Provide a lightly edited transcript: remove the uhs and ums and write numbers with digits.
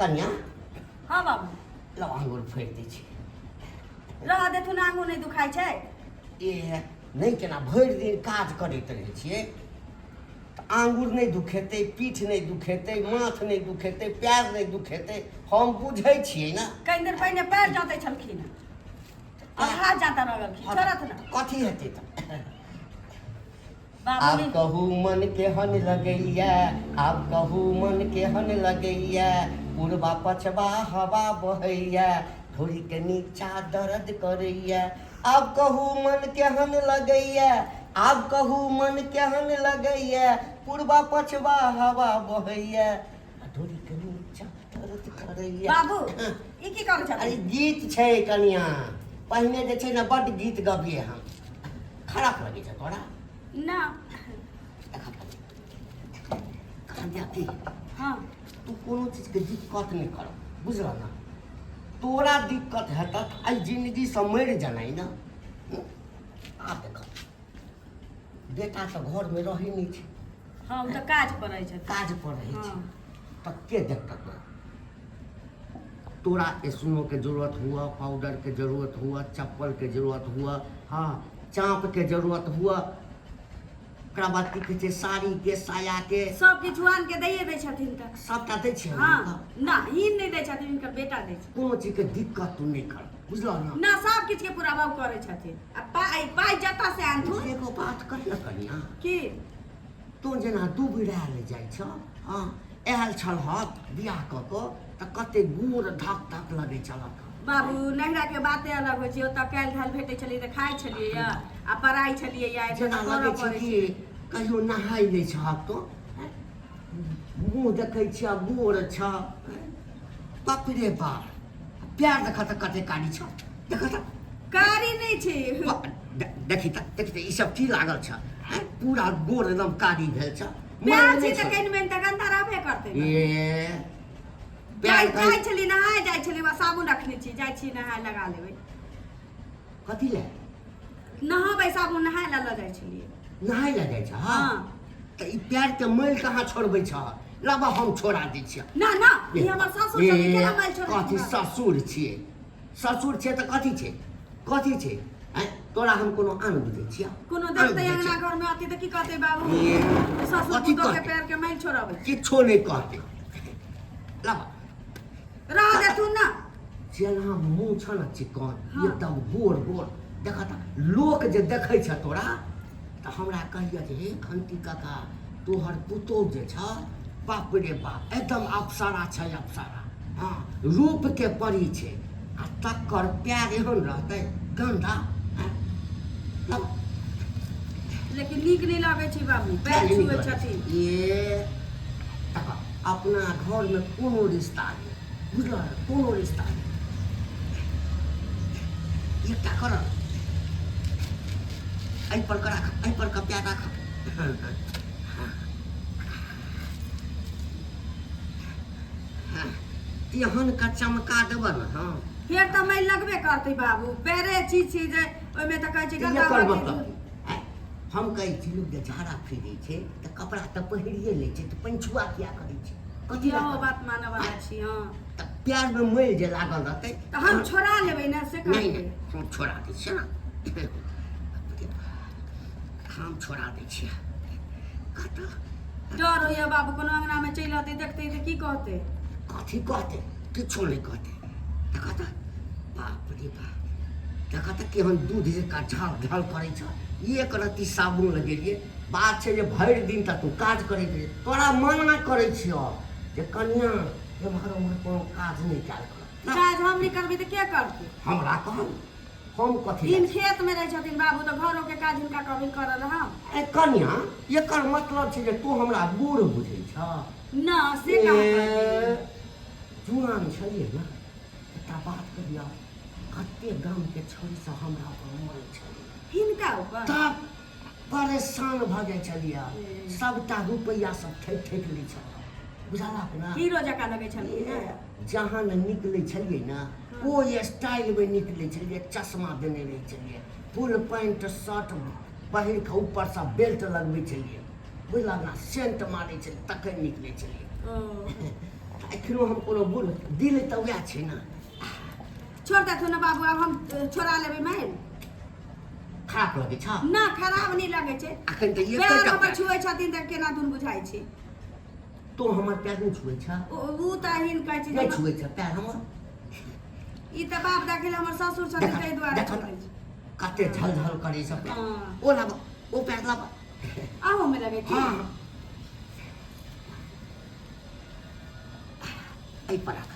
कन्या। हाँ बाबू। लौ आंगुर फोड़ि दै छी। रह देथुन, आंगुर नहि दुखाइ छै। ए नहि, केना भरि दिन काज करैत रहै छियै तऽ आंगुर नहि दुखेतै, पीठ नहि दुखेतै, माथ नहि दुखेतै, पैर नहि दुखेतै? हम बुझै छियै ने। कनि देर पहिने पैर जाँतै छलखिन हँ, आब हाथ जाँता रह गेलखिन। छोड़त ने। कथी हेतै तऽ? आब कहू मन केहन लगैया, आब कहू मन केहन लगैया, पुरबा पछबा हवा बहैया, धोरी के नीचा दर्द करैया। आब कहू मन केहन लगैया, आब कहू मन केहन लगैया, पुरबा पछबा हवा बहैया, धोरी के नीचा दर्द करैया। बाबू, ई की करै छथिन? अरे गीत छै कनिया। पहिने जे छै ने बड्ड गीत गबियै हम। खराब लगै छै तोरा? ना। कनिया की? हाँ। तू कोनो चीजके दिक्कत नहि कर, बुझल ने? तोरा दिक्कत हेतऽ तऽ एहि जिन्दगीसँ मरि जेनाइ ने। आब देख, बेटा तऽ घरमे रहै नहि छै। हाँ, ओ तऽ काज पर रहै छथिन। काज पर रहै छै। तऽ के देखतऽ तोरा? तोरा स्नो के जरूरत हुआ, पाउडर के जरूरत हुआ, चप्पल के जरूरत हुआ, हाँ, चाँप के जरूरत हुआ, ओकरा बाद की कहै छै, साड़ी के, साया के। सब किछु आन के दैये दै छथिन तऽ। सबटा दै छै? हाँ, ना, ई नहि दै छथिन, हिनकर बेटा दै छै। कोनो चीज के दिक्कत तू नहि कर, बुझलह ने? ना, सब किछु के पूरा बाबू करै छथिन। आ पाइ, पाइ जतऽ से आनथुन। एगो बात कहियऽ कनिया? की? तू जेना दुबरायल जाइ छह, हँ, आयल छलहक बियाह कऽ कऽ तऽ कते गोर धक धक लगै छलक। बाबू, नैहरा के बाते अलग होइ छै। ओतऽ काल्हि धाल भेटै छलियै तऽ खाइ छलियै या आ पढ़ाइ छलियै या एतऽ जेना तऽ करऽ लगै छै पड़ै कि छै। कहियो नहाय नहि छहक तो। मुँह देखै छियह, गोर छह। बाप रे बाप, प्यार देख तऽ कते कारी छह, देख तऽ। कारी नहि छै। देखी तऽ, देखी तऽ, ई सब की लागल छ? पूरा गोर एकदम कारी भेल छ। प्यार छी तऽ कनि मनि तऽ गन्दा रहबे करतै। ए जाइ जाइ छली नहाय, जाइ छली, बस साबुन रखने छी, जाइ छी नहाय, लगा लेबै। कथी ले? नहाबै, साबुन नहाय लए लऽ जाइ छलियै। नहाय लए जाइ छ? हँ। तऽ ई पैर के मैल कहाँ छोड़बै छ? लाबा, हम छोड़ा दै छियै। ना ना, ई हमर ससुर छथिन, केना मैल छोड़ै? कथी ससुर छियै? ससुर छियै तऽ कथी छै? कथी छै? आँय, तोरा हम कोनो आन बुझै छियै? कोनो आन देखते बुझै अंगना छियै? घर में आती तऽ की कहते बाबू? ए, ससुर कथी पुतोह के कहतै? पैर के मैल छोड़ाबै। किछो नहि कहतै, लाबा। रह देथुन ना। जेना मुँह छ ने चिकन, हाँ। एकदम गोर गोर, देख तऽ लोक जे देखै छ तोरा तऽ हमरा कहिया जे हे घंटी काका, तोहर पुतोह जे छ, बाप रे बाप, एकदम अप्सरा छै, अप्सरा। हँ, रूप के परी छै आ तकर प्यार एहन रहतै गन्दा? हँ? तब लेकिन नीक नहि लगै छै बाबू, किया पैर नहि नीक छुबै लगै छै? छथिन। ए तकर अपना घरमे कोनो रिश्ता नहि, बुझल? कोनो रिश्ता नहि। एकटा कर, एहि पर के राख, एहि पर के प्यार राख। तेहन का चमका देब ने। हँ, फेर तऽ मैल लगबे करतै बाबू, पैरे चीज छै जे ओहिमे तऽ कहै छै गन्दा एकर भऽ गेल। मतलब आँय, हम कहै छी लोक जे झाड़ा फिरै छै तऽ कपड़ा तऽ पहिरिए लै छै, तऽ पंछुआ किया करै छै? कथी लए इहो करै? बात मानऽ वाला छी। हँ। तऽ प्यारमे मैल जे लागल रहतै तऽ हम छोड़ा लेबै ने, से नहि। कहलियै। नहि, हम छोड़ा दै छियै ने, हम छोड़ा दै छियै। कतऽ डर होइया बाबू, कोनो अंगना में चलि अतै, देखतै तऽ की कहतै? कथी कहतै? किछो नहि कहतै। देखऽ तऽ, बाप रे बाप, देखऽ तऽ केहन दूध जकाँ झल झल करै छ। एक रत्ती साबुन लगेलियै। बात छै जे भरि दिन तऽ तू काज करैत रही। तोरा मना करै छियौ जे कनिया, एम्हर ओम्हर कोनो काज नहि कयल कर। काज हम नहि करबै तऽ के करतै? हमरा कहल, हम कथी दिन खेत में रहै छथिन बाबू, तऽ घरो के काज हिनका कहबै करल हम? ए कनिया, एकर मतलब छै जे तू हमरा बूढ़ बुझै छह? ना, से कहाँ कहलियै। ए, जुआन छलियै ने, एकटा बात कहिया, कते गामके छोरी सब हमरा पर मरै छलै। हिनका ऊपर? तब परेशान भऽ जाइ छलियै। ए। सबटा रुपैआ सब ठकि ठकि लै छल, बुझलक ने? हीरो जकाँ लगै छलखिन ने। ए, जहाँ ने निकलै छलियै ने, ओ स्टाइलमे निकलै छलियै। चश्मा देने रहै छलियै, फुल पैंट शर्ट पहिर कऽ ऊपरसँ बेल्ट लगबै छलियै, बुझलक ने? सेंट मारै छलियै, तखन निकलै छलियै। ओ। एखनो हम कोनो बूढ़ दिल तऽ वएह छै ने। छोड़ देथुन ने बाबू, आब हम छोड़ा लेबै मारि। खराब लगै छ? ना, खराब नहि लगै छै। अखन तऽ पैर एकेटा हमर छुए छथिन तऽ केना दुन बुझाइ छै। तो हमर पैर नहि छुए छ? ओ तऽ एहन कहै छै। नहि छुए छ पैर हमर? ई तऽ बाप देखै हमर ससुर छथिन, ताहि दुआरे देखऽ छुए छै। कते झलझल करै छ पैर। हँ। ओ लाब, ओ पैर लाब। अहूमे लगै छै। हँ, एहि पर राख।